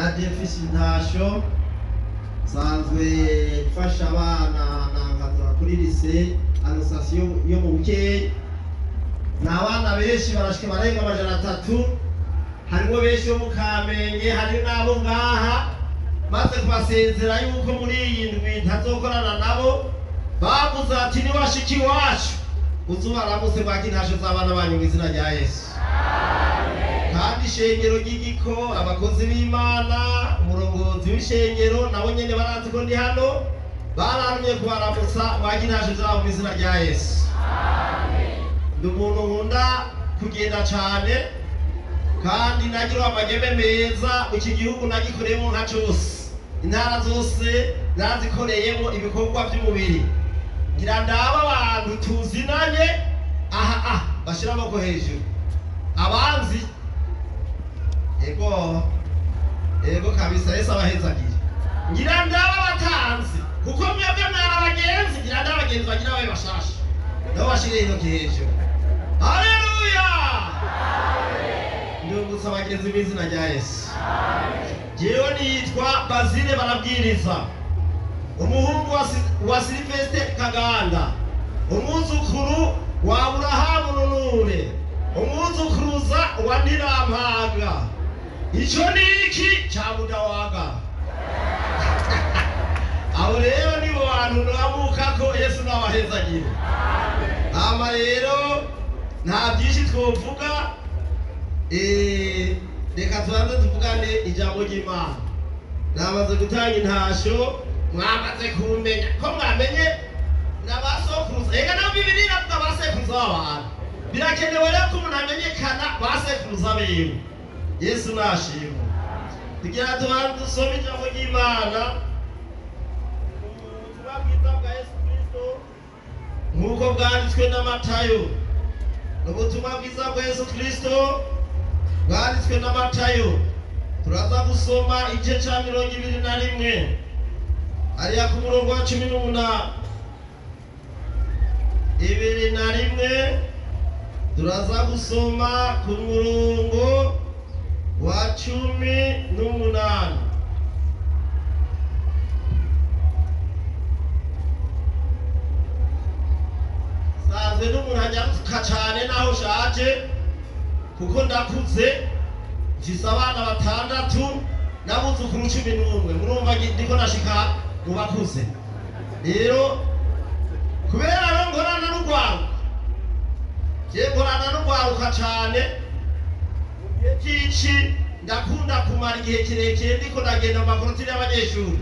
Naje mfise intasho, nsanzwe mfasha abana nankaza kuri lycée Annonciation yo mu Bukeye. Ni abana benshi barashika barenga 300, harimo benshi bo mu Kamenge, hari n'abo ngaha. Maze kubasezera yuko muri iyi ndwi ntazokorana nabo, bavuze ati niwashika iwacu uzubaramutse bwaka intasho z'abana banyu mu izina rya Yesu. Kandi ishengero ry'Igiko, abakozi b'Imana, umurongozi w'ishengero nabo nyene barazi ko ndi hano, barantumye kubaramutsa bwaka intasho zabo mu izina rya Yesu. Ndi umuntu nkunda kugenda cane, kandi nagira amageme meza. Iki gihugu nagikoreyemo nka cose, intara zose narazikoreyemo ibikorwa by'umubiri. Ngira ndaba abantu tuzinanye aha bashira amaboko hejuru abanzi. Ego ego kabisa, Yesu abahezagiye. Ngira ndaba abatanzi, kuko mwebwe mwari abagenzi. Ngira ndaba abagenzi bagira babe bashasha, nabo bashire intoki hejuru. Haleluya! Ndungutse abagenzi mu izina rya Yesu. Jewe nitwa Bazile Barabwiriza, umuhungu wa Silvestre Kaganda, umwuzukuru wa Aburahamu Nunure, umwuzukuruza wa Ntirampaga. Ico ni iki ca Mudawaga. Abo rero nibo bantu nabukako. Yesu n'abahezagire. Hama rero nta byinshi twovuga, reka tubanze tuvugane ijambo ry'Imana. Namaze gutanga intasho, mwamaze kumenya ko mwamenye n'abasokuruza. Ega na Bibiliya iravuga abasekuruza b'abantu. Birakenewe rero ko umuntu amenyekana basekuruza biwe. Yesu nashimwe. Tugira tubanze dusome ijambo ry'Imana, ubutumwa bwiza bwa Yesu Kristo nk'uko bwanditswe na Matayo. Ubutumwa bwiza bwa Yesu Kristo bwanditswe na Matayo, turaza gusoma igice ca 21, hariya ku murongo wa 18. 21, turaza gusoma ku murongo wa 18. Sanzwe n'umuntu anyaruka cane naho shaje, kuko ndakuze, mfise abana batandatu n'abuzukuru 11. Murumva ndiko nashika mu bakuze. Rero kubera rero nkorana n'urwaruka, je nkorana n'urwaruka cane, mu gihe c'ici ndakunda kumara igihe kirekire ndiko ndagenda mu makorotiri y'abanyeshuri.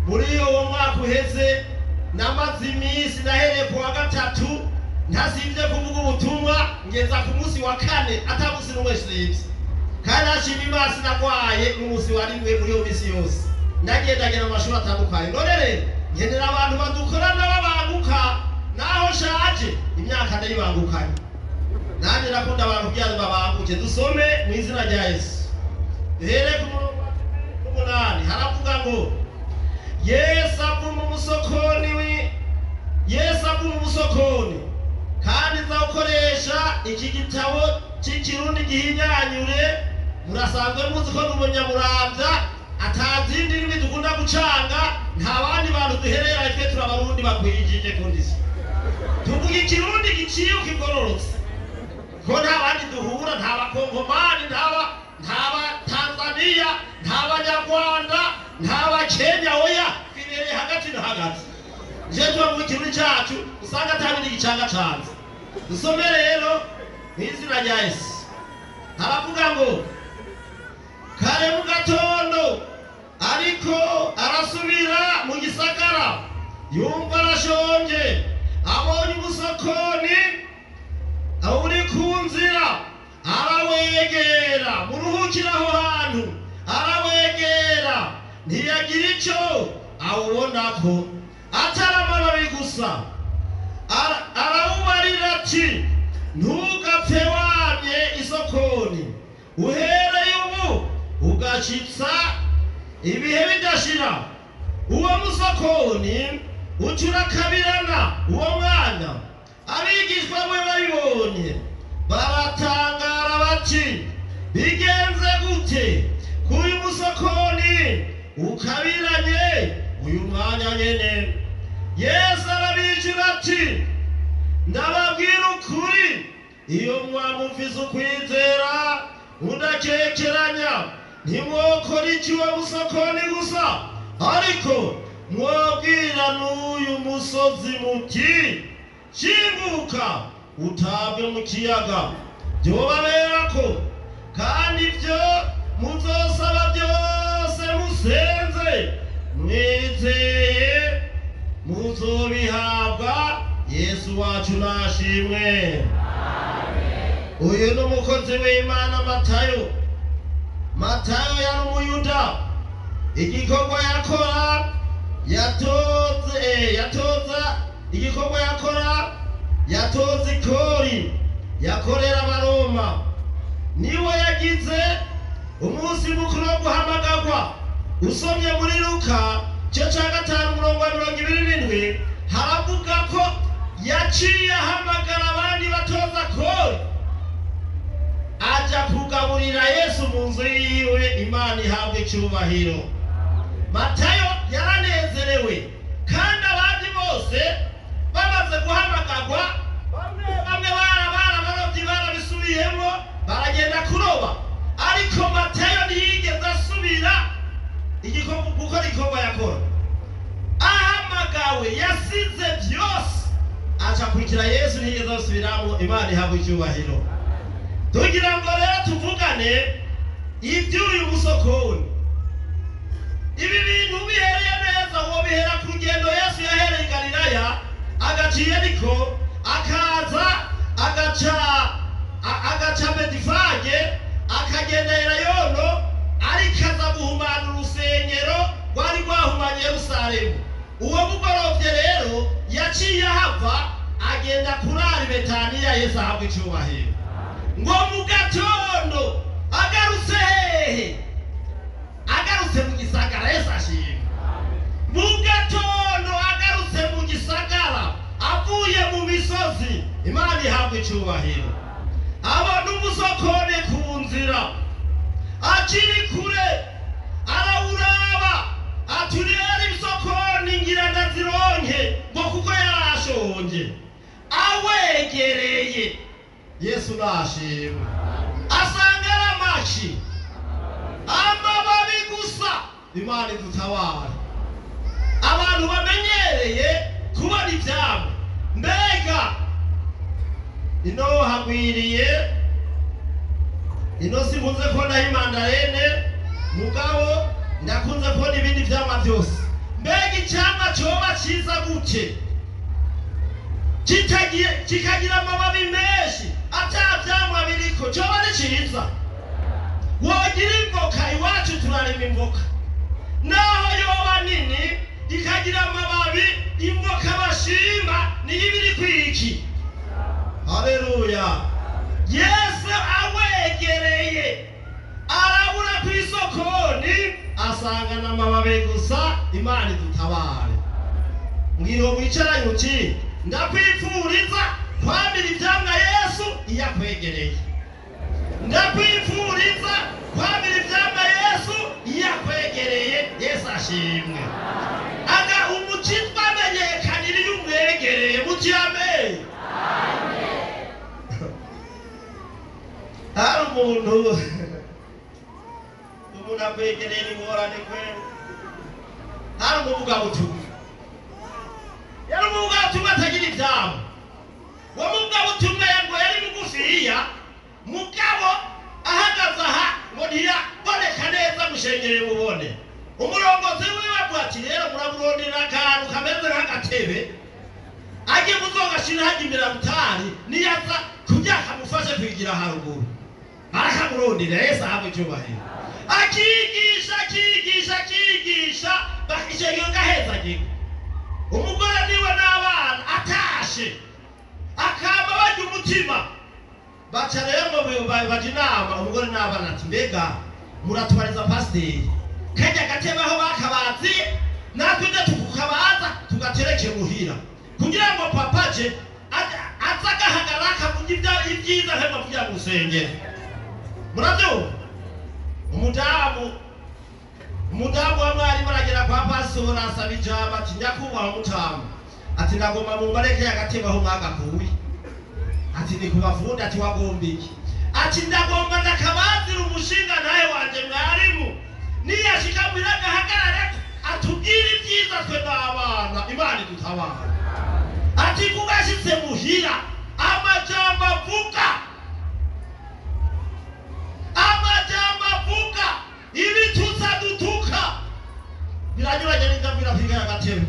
Muri uwo mwaka uheze namaze iminsi, nahereye ku wa gatatu ntasivye kuvuga ubutumwa, ngeza ku munsi wa kane ata munsi n'umwe nsivye. Kandi nashima Imana, sinagwaye n'umunsi wa rimwe. Muri iyo minsi yose ndagendagenda mu mashuri atandukanye. None rero nkenera abantu badukorana babanguka. Naho nshaje, imyaka ndayibangukanye, nanjye ndakunda abantu kugira ngo babanguke. Dusome mu izina rya Yesu, duhere ku murongo wa 18. Haravuga ngo Yesu avuma umusokoni Yesu avuma umusokoni. Kandi nzawukoresha iki gitabo cy'ikirundi gihinyanyure. Murasanzwe muzi ko ndi umunyamuramvya, atazindi ndimi dukunda gucanga, nta bandi bantu duherera, twe turi abarundi bakwijije kundisi, tuvuga ikirundi giciye ukigororotse, ko nta bandi duhura, nta bakongomani, nta ba Tanzania, nta banyarwanda, nta bakenya. Oya, twibereye hagati na hagati. Je tuba mu kirundi cacu usanga ata bindi gicanga canze. Dusome rero mu izina rya Yesu. Haravuga ngo kare mu gatondo ariko arasubira mu gisagara, yumva arashonje. Abonye umusokoni uri ku nzira, arawegera. Muruhukira aho hantu. Arawegera, ntiyagira icyo awubonako atari amababi gusa. Arawubarira ati ntugapfe wamye isokoni uhereye ubu ugashitsa ibihe bidashira. Uwo musokoni uca urakabirana uwo mwanya. Abigishwa be babibonye baratangara bati bigenze gute k'uyu musokoni? musokoni ukabiranye uyu mwanya nyene. Yesu arabicira ati ndababwira ukuri, iyo mwamufise ukwizera mudakekeranya ntimwokora ikiwe musokoni gusa, ariko mwobwira n'uyu musozi muti shinguka utabwe mu kiyaga, byobaberako. Kandi ibyo muzosaba byose musenze mwizeye muzobihabwa. Yesu wacu nashimwe. Uyu ni umukozi w'Imana Matayo. Matayo yari umuyuda. Igikorwa yakora yatoza igikorwa yakora yatoza ikori, yakorera Abaroma. Niwe yagize umunsi mukuru wo guhamagagwa. Usomye muri Luka cyo cya 5 umurongo wa 27 haravuga ko yaciye ahamagara abandi batoza kori, aja kugaburira Yesu mu nzu yiwe. Imana ihabwa icyubahiro. Matayo yaranezerewe, kandi abandi bose bamaze guhamagagwa, bamwe barabarobyi barabisubiyemo baragenda kuroba, ariko Matayo ntiyigeze asubira gukora igikorwa yakora. Ahamagawe yasize byose aca kurikira Yesu, ntiyigeze asubiramo. Imana ihabwa icyubahiro. Tugira ngo rero tuvugane iby'uyu musokoni. Ibi bintu bihereye neza, uwo bihera ku rugendo Yesu yahereye i Galilaya agaca i Yeriko, akaza agaca Betifage, akagenda Elayono, ariko aza guhumana urusengero rwari rwahumanye Yerusalemu. Uwo mugorovye rero yaciye ahava agenda kurara i Betaniya. Yesu ahabwa icyubahiro. Ngo mu gatondo agarutse hehe? Agarutse mu gisagara. Yesu ashimwe. Mu gatondo agarutse mu gisagara avuye mu misozi. Imana ihabwa icyubahiro. Abona umusokone ku nzira akiri kure, arawuraba aturera ibisokoni ngira ndazironke, ngo kuko yarashonje. Awegereye Yesu nashimwe, asanga ari amashi amababi gusa. Imana idutabara. Abantu bamenyereye kubona ibyabo, mbega ino hagwiriye ino simpunze kubona imandarene, mugabo ndakunze kubona ibindi vyamwa byose. Mbega icyamwa coba ciza gute kikagira amababi menshi ata vyamwa biriko, coba ni ciza? Wogira imvoka, iwacu turarima imvoka, naho yoba nini ikagira amababi, imvoka bashima niyo ibiri kwiki. Haleluya. Yesu awegereye arabura ku isokoni asanga n'amababi gusa. Imana idutabare. Mbwira uwo mwicaranye uti ndakwifuriza kwamira ivyamwa Yesu iyo akwegereye. Ndakwifuriza kwamira ivyamwa Yesu iyo akwegereye. Yesu ashimwe. Aga umukizwa amenyekanira iyo umwegereye. Muti amen. Hari umuntu akwegereye ingorane kweli. Hari umuvugabutumwa, yari umuvugabutumwa atagira ivyabo. Uwo muvugabutumwa ngo yari mugufiya, mugabo ahagaze aha ngo ntiyaboneka neza mushengere mubone. Umurongozi wiwe avuga ati rero muraburondera akantu kameze nk'agatebe, agiye muzogashira hajya imbere rutari, niyaza kugira kamufashe kwigira haruguru. Barakamurondera. Yesu ahabwe icyubahiro. Akigisha akigisha akigisha, bakishengero gahezagirwa. Umugore niwe n'abana atashe akama barya umutima. Baca rero ngo baja inama umugore n'abana ati mbega muratubariza pasiteri kajya gatebe aho bakabazi, natwe ujya tukukabaza tugatereke muhira, kugira ngo papa je aza agahagarara akavuga ibyiza nk'abavugira mu rusengero. Murabyumva? Umudamu Umudamu wa mwarimu aragera kwa pastora, asaba ijambo, ati: "Nyakubahwa mutamu," ati, "ndagomba mumbareke agatebe aho mwagakuye." Ati: "Ni kubafundi." Ati: "Wagomba iki?" Ati: "Ndagomba ndakabazira umushinga nawe wanje mwarimu, niyashika muhira agahagarare atubwire ibyiza twe n'abana, Imana idutabara." Ati: "Kugashitse muhira, amajambo avuga, amajambo avuga, ibitutsi adutuka biranyuranye n'ibyo abwira kwiga agatebe."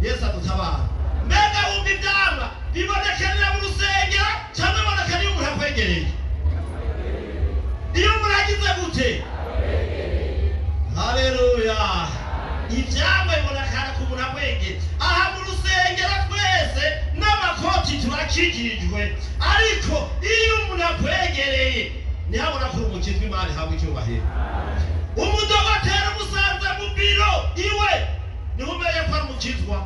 Yesu adutabara. Mbega wumva ivyamwa bibonekerera mu rusengero cyangwa biboneka niyo umuntu akwegereye? Iyo umuntu agize gute? Haleluya! Ivyamwa bibonekana ku muntu akwegeye. Aha mu rusengero twese n'amakoti turakijijwe, ariko iyo umuntu akwegereye niho abona ko uri umukizwa. Imana ihabwa icyubahiro. Umudogoteri umusanze mu biro iwe, niho umenye ko ari umukizwa.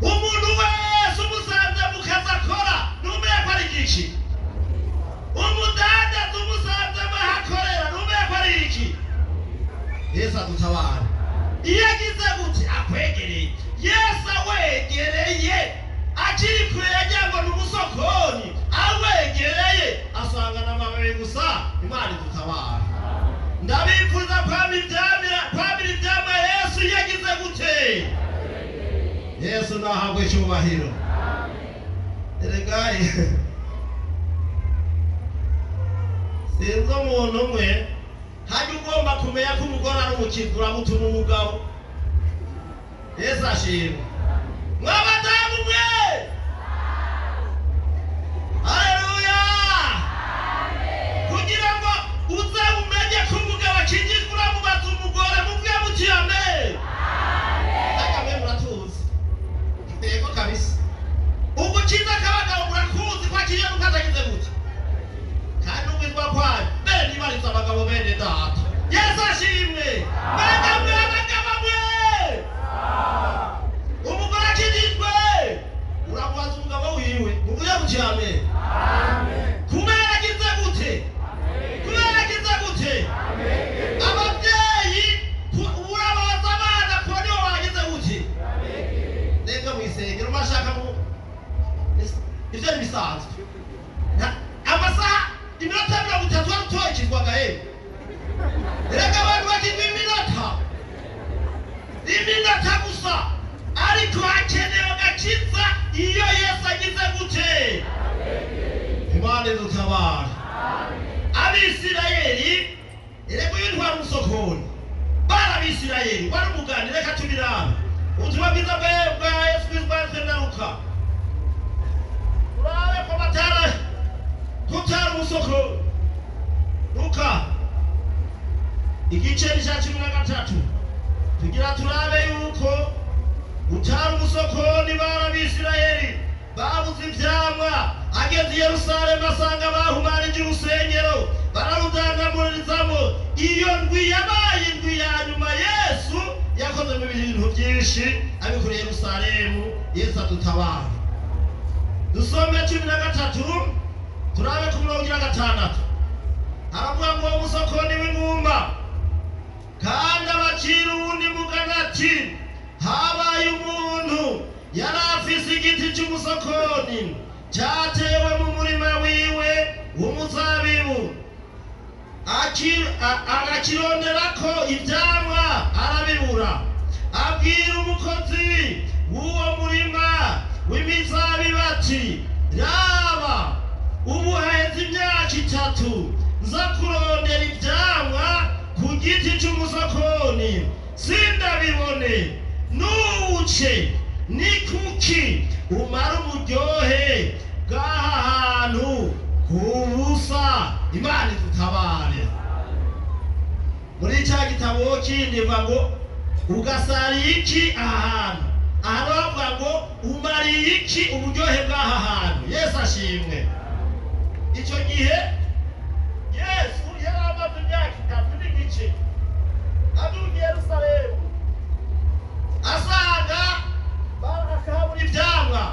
Umuntu wese umusanze mu kazi akora, niho umenye ko ari igiki. Umudandaza umusanze aho akorera, niho umenye ko ari iki. Yesu adutabara. Iyo agize gute? Akwegereye. Yesu awegereye, akiri kure yagira ngo ni umusokoni, awegereye asanga n'amababi gusa. Imana idutabara. Ndabifuza kwama ivyamira, kwamira ivyamwa Yesu iyo agize gute? Yesu nahabwe icyubahiro. Erega sinzi umuntu umwe hajya ugomba kumenya ko umugore ari umukizwa, uramutuma umugabo. Yesu ashimwe. Mwabadamu mwe, haleluya! Kugira ngo uze umenye ko umugabo akingizwa, uramubaza umugore. Muvuge muti amen. Hajya mwe muratuzi, yego kabisa. Ugukiza k'abagabo murakuzi ko akiriye nuko atagize gute, kandi ubwizwa kwayo mbere nibariza abagabo bene data. Yesu ashimwe. Mbega mwe abagabo mwe, umugore akijijwe uramubaza umugabo wiwe. Muvuge muti amen. Kubera agize gute? Kubera agize gute? Ababyeyi, urabaza abana kuba nibo bagize gute? Rega mu isengero bashaka mu ivyo ntibisanzwe. Amasaha, iminota 30 wari utoyikizwaga. Yewe, rega abantu bakizwa iminota, iminota gusa, ariko hakenewe agakiza iyo Yesu agize gute? Imana idutabara. Abisirayeli, erega uyu ntwara umusokoni, bari Abisirayeli, wari umugani. Reka tubirabe ubutumwa bwiza bwa Yesu Kristo bwanditswe na Luka, turabe ko batara kutara umusokoni. Luka igice ni cya 13, tugira turabe yuko utari umusokoni. Bari Abisirayeli babuze ivyamwa. Ageze i Yerusalemu, asanga bahumanije urusengero, bararudandamurizamo. Iyo ndwi yabaye indwi ya nyuma Yesu yakoze mu bintu byinshi abikoreye Yerusalemu. Yesu adutabara. Dusome 13, turabe ku murongo ugira gatandatu. Aravuga ngo: "Uwo musokoni w'ingumba kandi abacira uwundi mugani ati: Habaye umuntu yari afise igiti cy'umusokoni cyatewe mu murima wiwe w'umuzabibu, agakironderako ivyamwa arabibura. Abwira umukozi w'uwo murima w'imizabibu ati: Raba, ubu haheze imyaka 3 nza kurondera ivyamwa ku giti c'umusokoni sindabibone. Nuwuce, ni kuki umara uburyohe bw'aha hantu ku busa?" Imana idutabare. Muri cya gitabo kindi bivuga ngo: "Ugasariye iki aha hantu?" Aha bavuga ngo: "Umariye iki uburyohe bw'aha hantu?" Yesu ashimwe. Icyo gihe Yesu yari amaze imyaka 3 n'igice aduga i Yerusalemu, asanga akahabura ivyamwa.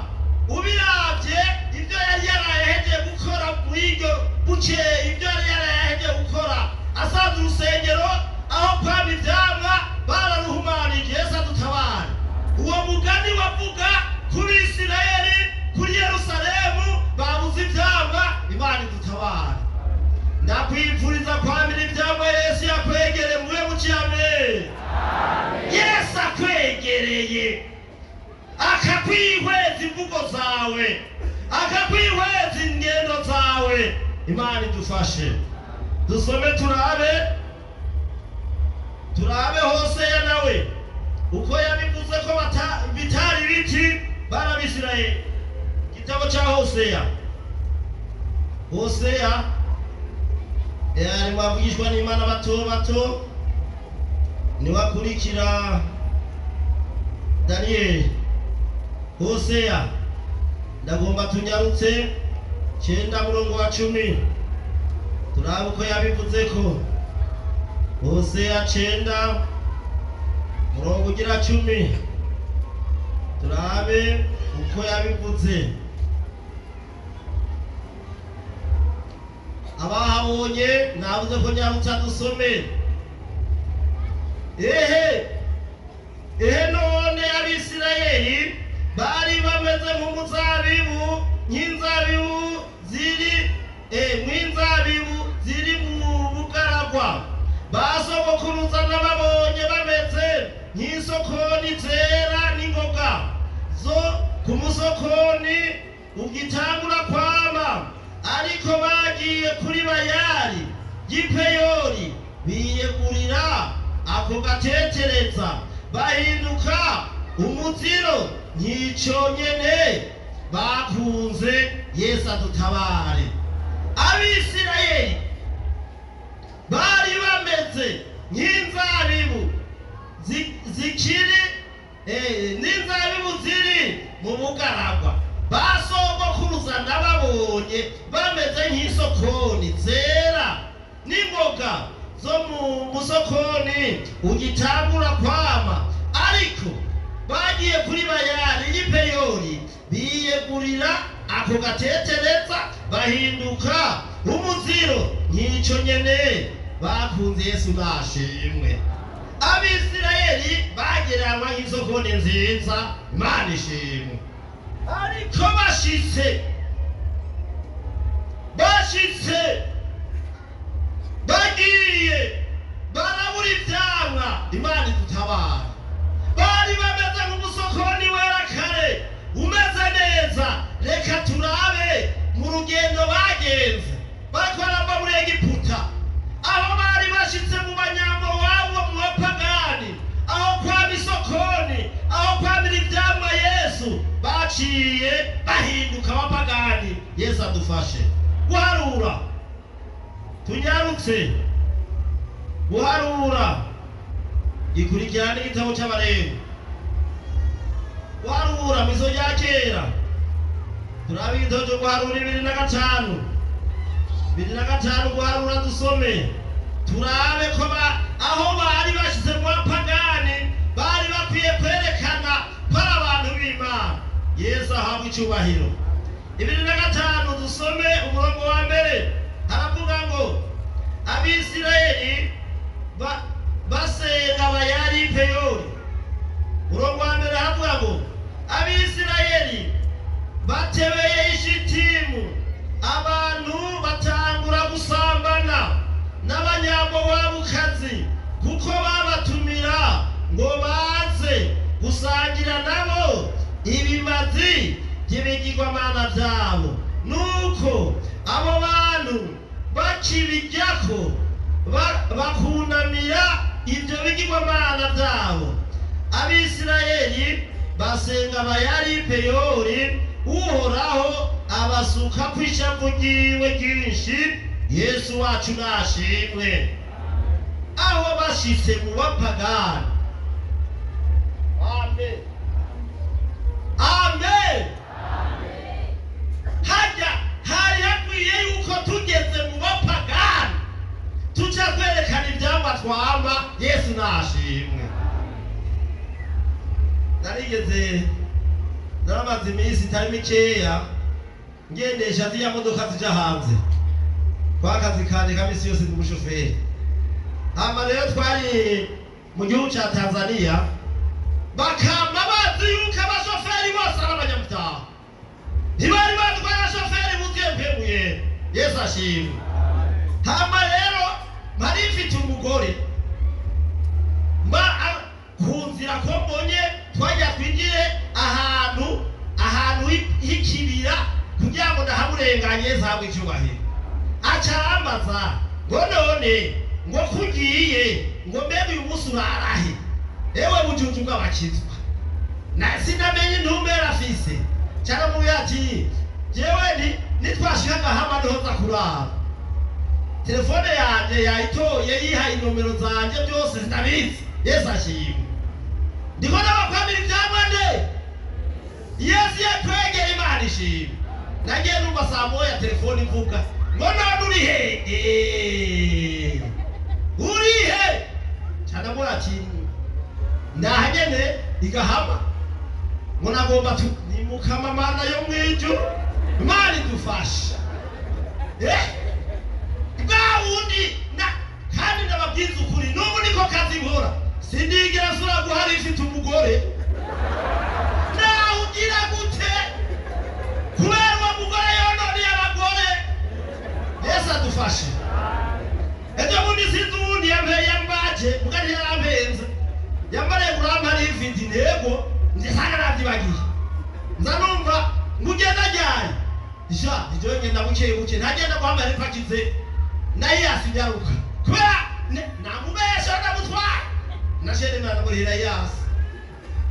Ubiravye ibyo yari yarayahejeje gukora muri iryo bukeye, ibyo yari yarayahejeje gukora, asanze urusengero aho kwa Ndakwifuriza kwamira ivyamwa Yesu yakwegereye. Muwe muciyame. Yesu akwegereye akakwihweza imvugo zawe, akakwihweza ingendo zawe. Imana idufashe. Dusome turabe, turabe Hoseya nawe uko yabivuze ko bitari biti barabisirayeli. Igitabo ca Hoseya, Hoseya yari wavugishwa n'Imana bato bato, niwakurikira Daniyeli. Hoseya, ndagomba tunyarutse, 9 murongo wa 10, turabe uko yabivuzeko. Hoseya 9 murongo ugira 10, turabe uko yabivuze. Abahabonye navuze ko nyarutsa dusome. Ehe ehe, none Abisirayeli bari bameze nk'umuzabibu, nk'inzabibu ziri mw'inzabibu ziri mu bugaragwa. Basogokuruza n'ababonye bameze nk'isokoni zera n'ingoga zo ku musokoni ugitangura kwama, ariko bagiye kuri Bayali y'Ipeyori biyegurira ako gatetereza, bahinduka umuziro nk'ico nyene bakunze. Yesu adutabare. Abisirayeli bari bameze nk'inzabibu zikiri n'inzabibu ziri mu bugaragwa. Basogokuruza n'ababonye bameze nk'isokoni zera n'imboga zo mu musokoni ugitangura kwama, ariko bagiye kuri Bayali y'Ipeyori biyegurira ako gatetereza, bahinduka umuziro nk'ico nyene bakunze. Yesu nashimwe. Abisirayeli bagereranywa nk'isokoni nziza, Imana ishimwe, ariko bashitse bagiye barabura ivyamwa. Imana idutabara. Bari bameze nk'umusokoni wera kare umeze neza. Reka turabe mu rugendo bagenze bariko barava muri Egiputa, aho bari bashitse mu Banyamowabo, mu bapagani, aho kwama isokoni, aho kwamira ivyamwa Yesu, baciye bahinduka abapagani. Yesu adufashe. Guharura, tunyarutse. Guharura gikurikirana n'igitabo c'Abalewi. Guharura mw'iso rya kera, turabe igitabo co guharura 25, 25, guharura dusome turabe ko aho bari bashize mu bapagani bari bakwiye kwerekana ko ari abantu b'Imana. Yesu ahabwe icubahiro. 25, dusome umurongo wa mbere, haravuga ngo Abisirayeli basenga Bayali Peyori. Umurongo wa mbere haravuga ngo Abisirayeli batebeye Ishitimu, abantu batangura gusambana n'Abanyamowabukazi, kuko babatumira ngo baze gusangira nabo ibimazi by'ibigirwamana byabo. Nuko abo bantu bakibiryako bakunamira ibyo bigirwamana byabo. Abisirayeli basenga Bayali Peyori, Uhoraho abasuka kw'ishavu ryiwe ryinshi. Yesu wacu nashimwe. Aho bashitse mu bapagani. Amen, amen. Hajya hari hakwiye yuko tugeze mu bapagani tuca kwerekana ivyamwa twama. Yesu nashimwe. Narigeze naramaze iminsi itari mikeya ngendesha ziriya modoka zija hanze kwa kazi kanje ka misi yose, ndi umushoferi. Hama rero twari mu gihugu ca Tanzania, bakama bazi yuko abashoferi bose ari abanyamutaha, ntibari bazi ko abashoferi buzuye mpemuye. Yesu ashimwe. Hama rero nari mfite umugore mba ku nzira ko mbonye twajya twinjire ahantu h'ikibira kugira ngo ndahamurenganye zabwe icyubahiro. Acarambaza ngo none ngo kugiye ngo mbega uyu munsi urarahe? Ewe bujuju bw'abakizwa, na sinamenye intumbero afise. Caramubwira ati jewe nitwashika Gahama niho nza kurara. Telefone yanje yayitoye, yihaye inomero zanje byose zitabizi. Yesu ashimwe. Ndiko ndabakwamira ivyamwa nde Yesu yatwegeye. Imana ishimwe. Nagiye numva saa moya telefone ivuga ngo none uri he? Uri he? Canamubwira ati ndahanyene igahama, ngo nagomba tu ni Mukama Mana yo mwijuru. Imana idufasha. Bwa wundi na kandi ndababwiza ukuri, n'ubu niko kazi nkora, sindigera nsubira guhara ifite umugore. Nawe ugira gute kubera uwo mugore yononeye abagore? Yesu adufashe. Ejo bundi sinzi uwundi yampeye yambaje, muga ntiyarampenze, yambariye kurampa ifite intego ndisanga navyibagiye. Nza numva ngo ugenda ryari? Ja ivyo ngenda buke buke, ntagenda guhamara ipakize nayo yasinyaruka kubera namubesha ndamutwara nashere Imana murira yasi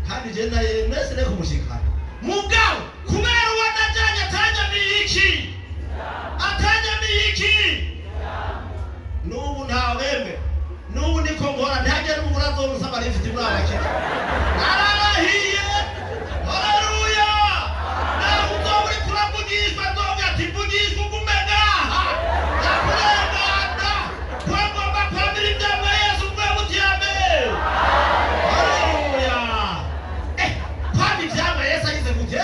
kandi je naye mwese ne kumushikana. Mugabo kubera uwo najanye atanyamiye iki, atanyamiye iki, n'ubu ntawemwe, n'ubu niko nkora, ntihagire n'umugore azomusaba rifite muri abakire. Nararahiye. Haleluya. Nawe uzoba uriko uravugishwa, nzovuga ati mvugishwa ugume ngaha, ndakurengana ko ngomba kwamira ivyamwa Yesu mvuye mutiyame. Haleluya. Kwama ivyamwa Yesu agize gute?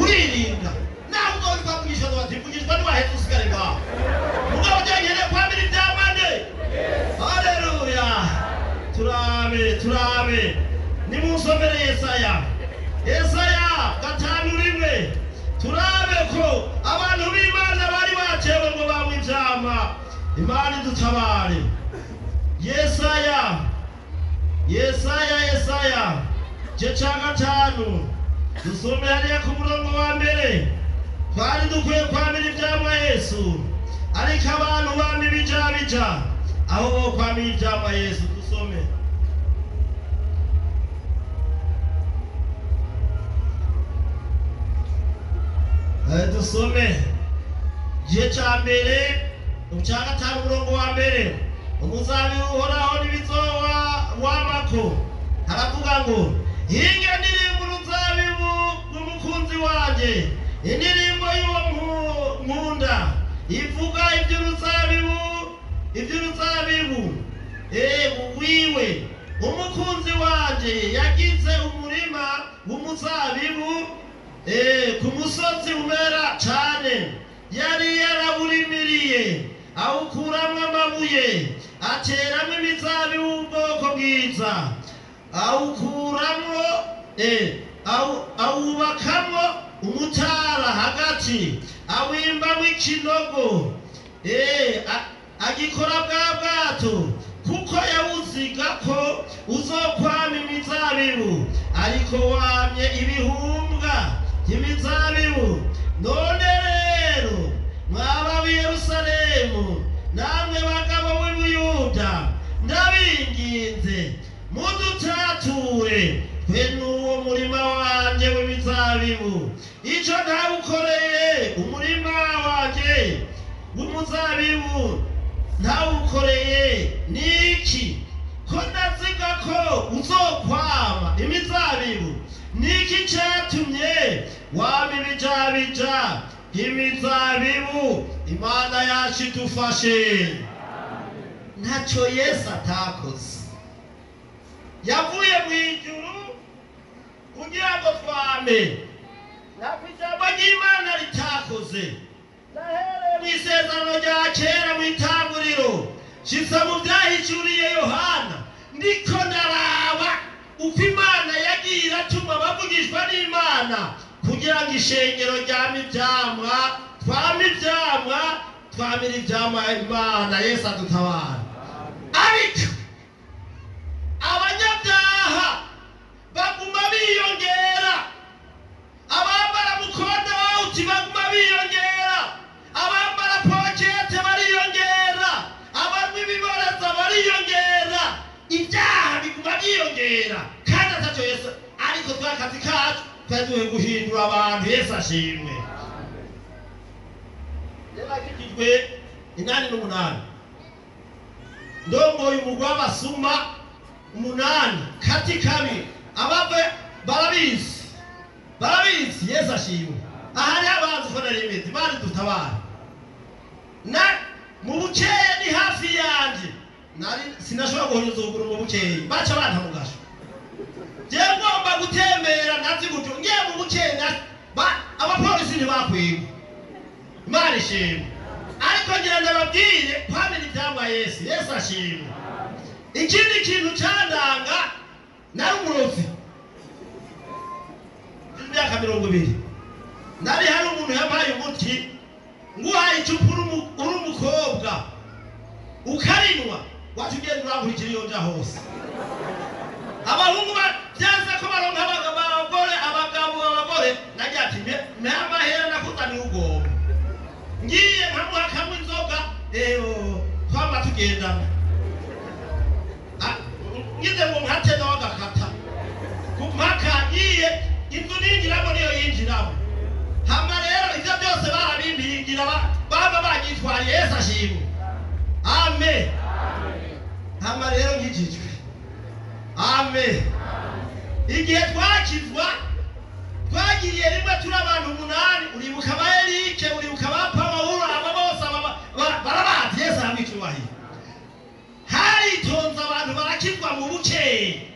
Uririnda. Nawe uzoba uriko uravugishwa, nzovuga ati mvugishwa niwaheza usigare ngaho. Mugabo je nkeneye kwamira ivyamwa nde? Haleluya. Turabe, turabe, nimunsomere Yesaya, Yesaya 5:1, turabe ko abantu b'Imana bari batewe ngo banywe ivyama. Imana idutabare. Yesaya, Yesaya, Yesaya gice ca 5, dusome hariya ku murongo wa mbere. Twari dukwiye kwamira ivyamwa Yesu, ariko abantu bama ibijabija aho bo kwamira ivyamwa Yesu. Dusome. Dusome igice ca mbere, ca 5, umurongo wa mbere. Umuzabibu Uhoraho n'ibizowa wamako. Haravuga ngo hinge ndirimbo uruzabibu rw'umukunzi wanje, indirimbo y'uwo nkunda ivuga iby'uruzabibu wiwe. Umukunzi wanje yagize umurima w'umuzabibu ku musozi umera cane, yari yarawurimiriye, awukuramwo amabuye, ateramwo imizabibu w'ubwoko bwiza, awukuramwo awubakamwo umutara hagati, awimbamwo ikinogo, agikora bwa bwato, kuko yawuziga ko uzokwama imizabibu, ariko wamye ibihumbwa by'imizabibu. None rero mwaba b'i Yerusalemu namwe bagabo b'i Buyuda, ndabinginze mudutature twe n'uwo murima wanje w'imizabibu. Ico ntawukoreye umurima wanje w'umuzabibu ntawukoreye niki? Ko ndaziga ko uzokwama imizabibu, niki catumye wama ibijabija by'imizabibu? Imana yacu idufashe. Ntacyo Yesu atakoze. Yavuye mu ijuru kugira ngo twame. Ntabwo ijambo ry'Imana ritakoze. Nahereye mu isezerano rya kera mu itanguriro nshitsa mu Vyahishuriye Yohana, ndiko ndaraba uko Imana yagiye iratuma bavugishwa n'Imana kugira ngo ishengero ryame ivyamwa. Twama ivyamwa, twamira ivyamwa Imana. Yesu adutabara. Ariko abanyabyaha baguma biyongera, abambara mukondo bawuti baguma biyongera, abambara pokete bariyongera, abanywa ibiboreza bariyongera, ibyaha biguma byiyongera kandi atacyo Yesu. Ariko twakazi kacu twari duhe guhindura abantu. Yesu ashimwe. Yarakijijwe 88, ndongoye umugwi w'abasuma 8 kati kabi abave barabizi, barabizi. Yesu ashimwe. Ahari abanzi ko nari imeze. Imana idutabare. Na mu bukeye ni hafi yanje, nari sinashobora guhonyeza ukuguru mu bukeye, baca banta mu gasho. Jewe ngomba gutembera ntazi gutyo, ngiye mu bukeye abapolisi ntibakwigwa. Imana ishimwe. Ariko ngira ndababwire kwamenya ibyangwa Yesu. Yesu ashimwe. Ikindi kintu candanga, nari umurozi imyaka 20. Nari hari umuntu yampaye umuti, nguhaye icupa uri umukobwa ukarinywa, waca ugenda urankurikira iyo nja hose. Abahungu byanze ko baronka abagore, abagabo, abagore. Nagira ati mpe amahera nakuzaniye ugomba. Ngiye nkamuha kamwe inzoga, eyo twama tugendana. Ngize ngo nkate nawe agakata mpaka ngiye inzu ninjiramo niyo yinjiramo. Hama rero ivyo byose barabimpiringira, baba banyitwariye. Yesu ashimwe. Amen. Hama rero nkijijwe, amen, igihe twakizwa twagiriye rimwe turi abantu 8. Uribuka ba Erike, uribuka ba Pawulo, aba bose aba barabazi. Yesu ahabwe icyubahiro. Haritonze abantu barakizwa mu bukeye.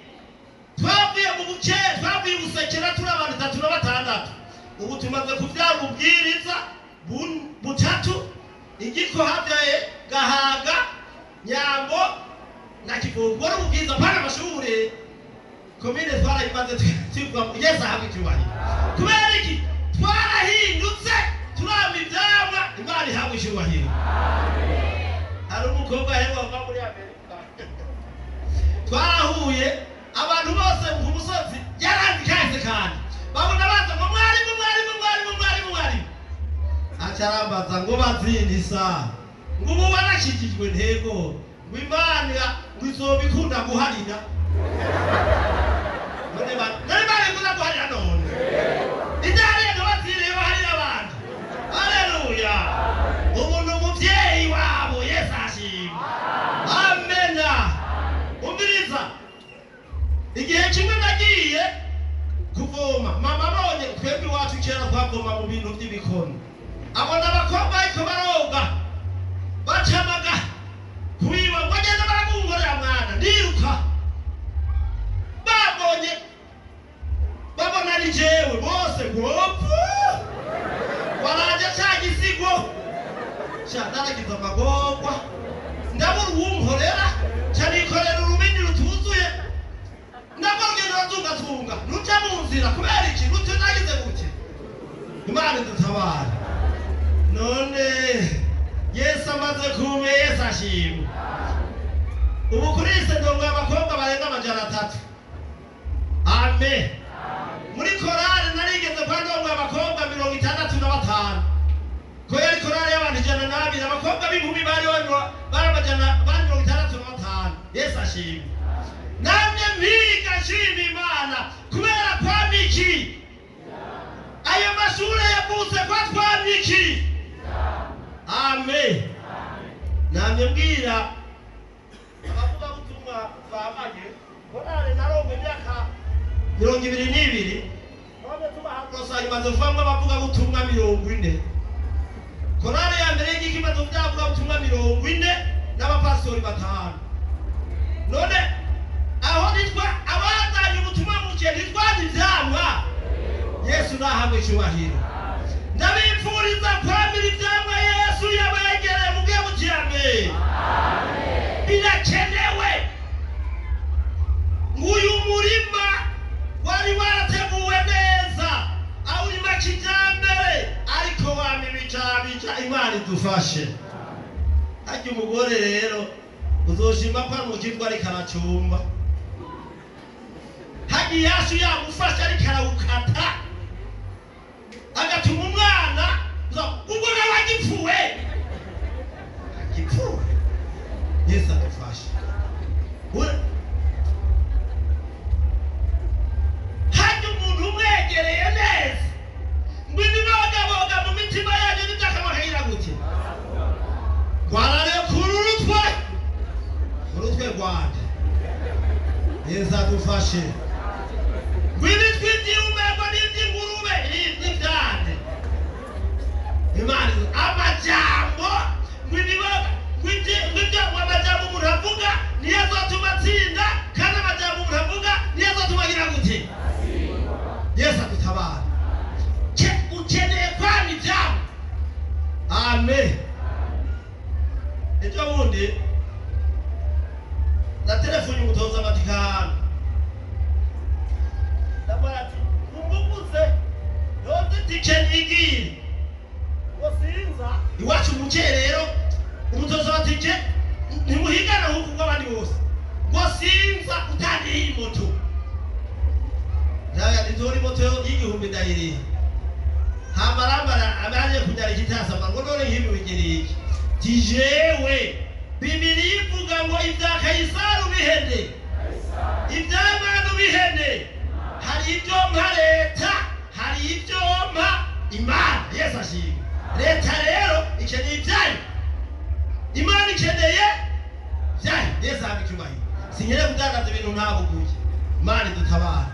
Twavuye mu bukeye, twavuye i Busekera turi abantu 36. Ubu tumaze kuvyara ububwiriza butatu: igiko havyaye Gahaga, Nyambo na Kivugo. Wari ububwiriza mpaka amashure komine twarayimaze tuvuga. Yesu ahabwe icyubahiro. Kubera iki? Twarahindutse, turama ivyamwa. Imana ihabwe icyubahiro. Hari umukobwa aheruka kuva muri Amerika, twarahuye, abantu bose ku musozi yaranzi kahise kandi babona baza ngo mwarimu, mwarimu, mwarimu, mwarimu, mwarimu. Aca arambaza ngo bazindisa, ngo ubu warakijijwe? Ntego. Ngo Imana ngo izobikunda guharira. None none Imana ikunda guharira? None idahariye ngo baziriye baharira abantu? Haleluya! Ubu ni umuvyeyi wabo. Yesu ashimwe. Amena. Umviriza, igihe kimwe nagiye kuvoma, mama abonye twebwe iwacu kera twavoma mu bintu by'ibikono, abona abakobwa ariko baroga bacamaga kubiba, ngo agende baragungorera mwana. Ndiruka, babonye babona ni jewe, bose ngopfu waraje ca gisigo sha. Naragize amagorwa, ndabura uwunkorera, ca nikorera urubindi rutuzuye. Nabwo rugendo razungatunga ruca mu nzira. Kubera iki? Rutu nagize gute? Imana idutabare. None Yesu amaze kume. Yesu ashimwe. Ubu kuri ise ndongo abakobwa barenga 300. Amen. Muri korale narigeze kwa ndongo abakobwa 65, ko yari korale y'abantu 102. Abakobwa b'inkumi bari bari amajana, bari 65. Yesu ashimwe. Namye mpiga nshima Imana kubera kwama iki? Ayo mashure yavutse kwa twamye iki? Amen. Namye mbwira abavugabutumwa twamanye korale narongo imyaka 22, none tubaha imaze kuvamwo abavugabutumwa 40. Korale ya mbere y'igiki imaze kuvyara 40 n'abapasitori 5. None aho nitwa abazanye ubutumwa muke, ntitwazi ivyamwa? Yesu nahabwe icyubahiro. Ndabipfuriza kwamira ivyamwa Yesu yabegereye. Mugiye mutiyame, birakenewe. Nguyu murima wari warateguwe neza, awurima kijambere, ariko wama ibijabi. Harya umugore rero uzoshima ko ari umukirwa ariko aracumba. Harya iyashu yamufashe ariko arawukata agatuma umwana ubwo nawe agipfuwe agipfuwe. Yesu adufashe. Harya umuntu umwegereye neza ngo ibibogaboga mu mitima yanyu n'iby'akamaro gute rwararekura urutwe urutwe rwande. Yesu adufashe. Ngo ibitwi by'umwego n'iby'ingurube n'ibyande Imana amajambo ngo ibiboga ngo amajambo umuntu avuga niyo azatuma atsinda, kandi amajambo umuntu avuga niyo azatuma agira gute. Yesu adutabara. Ukeneye kwama ibyabo. Amen. Ejo bundi na telefoni umutoza amatikano ndamubwira ati umbuguze yoze itike nigire ngo sinza iwacu mu rero umutoza wa tike ntimuhigana nk'uko bw'abandi bose ngo sinza utaniye imoto ndaga nditora imoto y'igihumbi ndayiriha hamarambara abaje kunyara igitasama ngo none nk'ibi wigiriye iki tijewe Bibiri ivuga ngo ibya Kayisari ubihene ibya Imana ubihene. Hari ibyo mpa leta, hari ibyo mpa Imana. Yesu ashimwe. Leta rero ikeneye ibyayo, Imana ikeneye ibyayo. Yesu ahabwe icyubahiro. Sinkeneye kudandaza ibintu ntabuguye. Imana idutabara.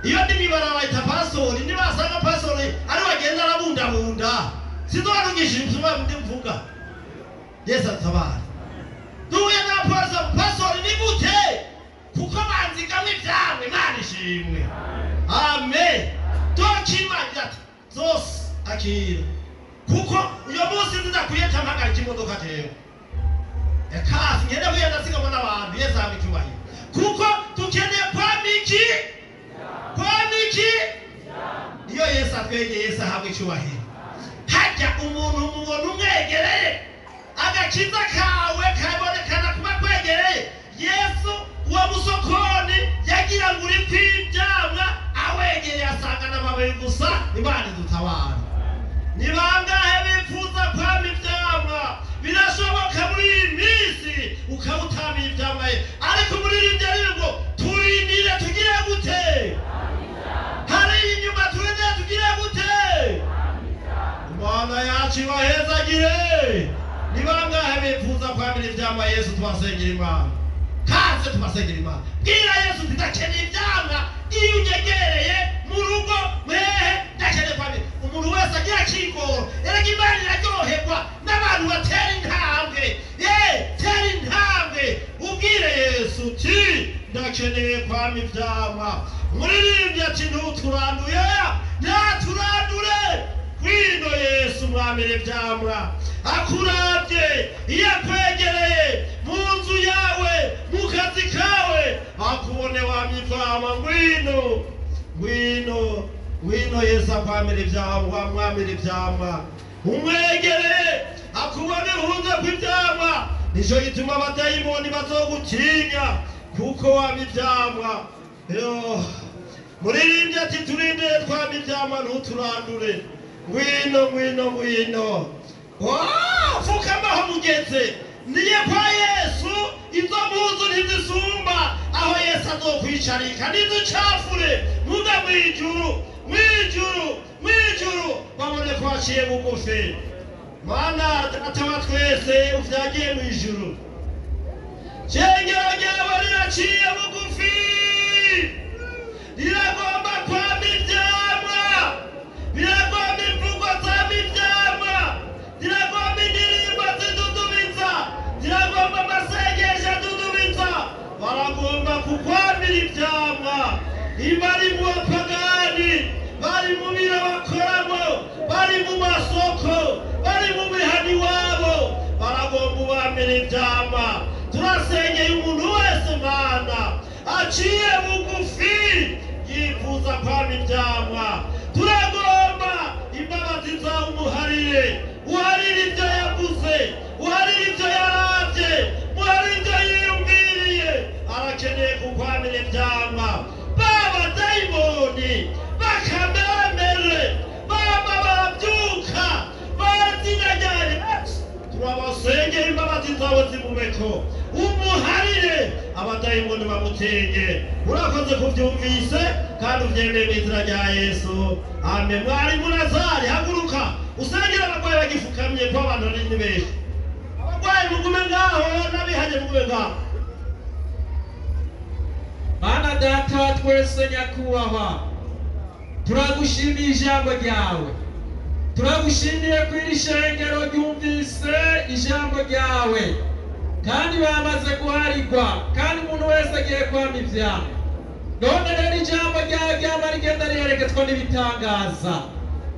Iyo ndi mw'ibarabara bayita pasori, nibasanga pasori ari wagenda arabundabunda sinzobarungishije ubutumwa ndi mvuga. Yesu adutabara. Duhuye na polisi, pasori ni gute? Kuko banzigamwe ibyabo. Imana ishimwe. Amen. Dokima ati zose akira kuko uyo munsi nzidakwiye campagarika imodoka jewe ekasi ngende kuye ndasigamo n'abantu. Yesu ahabwe icyubahiro. Kuko dukeneye kwama iki? Kwama iki? Iyo Yesu atwegeye, Yesu ahabwe icyubahiro. Harya umuntu mubona umwegereye agakiza kawe kabonekana kuba kwegereye Yesu. Uwo musokoni yagira ngo uri kwibyamwa awegereye asanga n'amabuye gusa. Imana idutabara. Ni bangahe bifuza kwama ibyamwa? Birashoboka muri iyi minsi ukaba utamiye ibyamwa ye, ariko umuririmbyi ariwe ngo turindire tugire gute? Hariya inyuma turindire tugire gute? Imana yacu ibahezagire. Ni bangahe bifuza kwamira ibyamwa Yesu? Tubasengera Imana kaze, tubasengera Imana. Bwira Yesu uti ndakeneye ibyamwa iyo unyegereye mu rugo mwehe ndakeneye kwamira. Umuntu wese agira akigoro. Erega Imana iraryoherwa n'abantu batera intambwe. Ye tera intambwe ubwire Yesu uti ndakeneye kwama ivyamwa. Umuririmbyi ati ntuturanduye, ntaturandure kwino Yesu mwamira ivyamwa. Akuravye iyo akwegereye mu nzu yawe mu kazi kawe akubone wamye ivyamwa. Ngwino ngwino ngwino Yesu akwamira ivyamwa, mwamira ivyamwa. Umwegereye akubone uhunze kw'ivyamwa. Nico gituma abadayimoni bazogutinya kuko wamye ivyamwa. Muririmbyi ati turindire twamye ivyamwa ntuturandure. Ngwino ngwino ngwino. Fukama aho mugeze niye kwa Yesu. Izo mpuzu ntizisumba aho Yesu azokwicarika ntiducafure muga mwijuru mwijuru mwijuru babone ko waciye bugufi. Mana Data wa twese uvyagiye mwijuru, shengero ryawe riraciye bugufi, riragomba kwama ivyamwa, biragomba imvugo zama ivyamwa, ziragomba indirimbo zidudubiza, ziragomba amasengesho adudubiza, baragomba kukwamira ivyamwa. Bari mu bapagani, bari mu biro bakoramo, bari mu masoko, bari mu mihana iwabo, baragomba ubamira ivyamwa. Turasengeye umuntu wese Mana aciye bugufi yifuza kwama ivyamwa. Turagomba imbabazi zawe umuharire, uharire ibyo yavuze, uharire ibyo zawe zimubeko, umuharire abadayimoni bamutinye. Urakoze kubyumvise kandi ubyemeye mu izina rya Yesu, amen. Mwarimu Lazari, haguruka usengere abarwayi bagifukamye, ko abantu ari ni benshi. Abarwayi mugume ngaho, n'abihanye mugume ngaho. Mana Data wa twese, nyakubahwa, turagushimiye ijambo ryawe. Turagushimiye ko iri shengero ryumvise ijambo ryawe kandi bamaze guharigwa, kandi umuntu wese agiye kwama ibyaha. None rero ijambo ryawe ryama rigenda riherekezwa n'ibitangaza.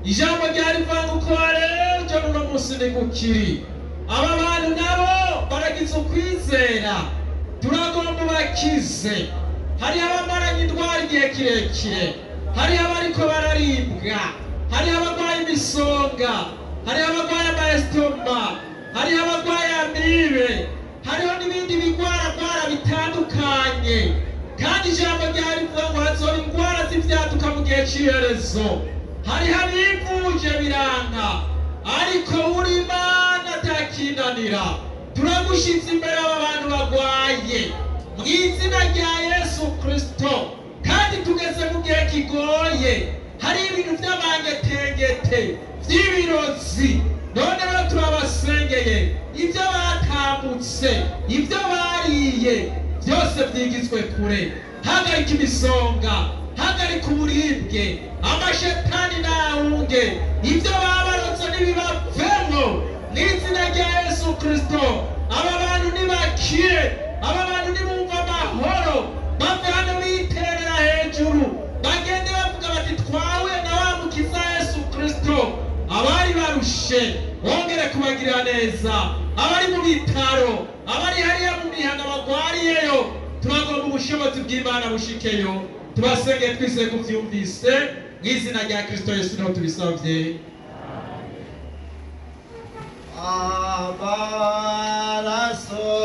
Ijambo ryawe rivanga uko warejo n'uno munsi ni gukiri. Aba bantu nabo baragize ukwizera, turagomba ubakize. Hariho abamaranye indwara igihe kirekire, hariho abariko bararibwa, hariho abarwaye imisonga, hariho abarwaye amayesitoma, hariho abarwaye amibe, hariho n'ibindi bigwaragwara bitandukanye. Kandi ijambo ryawe rivuga ngo hazoba indwara z'ivyaduka mu gihe c'iherezo. Hariho abivuje biranka, ariko uri Imana atakinanira. Turagushitse imbere aba bantu barwaye mu izina rya Yesu Kristo. Kandi tugeze mu gihe kigoye, hari ibintu by'amangetengete by'ibirozi. None rero turabasengeye, ibyo batambutse, ibyo bariye byose byigizwe kure. Hagarika imisonga, hagarika uburibwe, amashetani n'ahunge, ibyo babarotse n'ibibavemo mu izina rya Yesu Kristo. Aba bantu nibakire, aba bantu nibumva amahoro, bave hano biterera hejuru, bagende bavuga bati: "Twahuye na wa mukiza Yesu Kristo." Abari barushe bongere kubagirira neza, abari mu bitaro, abari hariya mu mihana bagwariyeyo, turagomba ubushobozi bw'Imana bushikeyo. Tubasengeye twizeye kuvyumvise, mu izina rya Kristo Yesu niho tubisabye. Amaraso.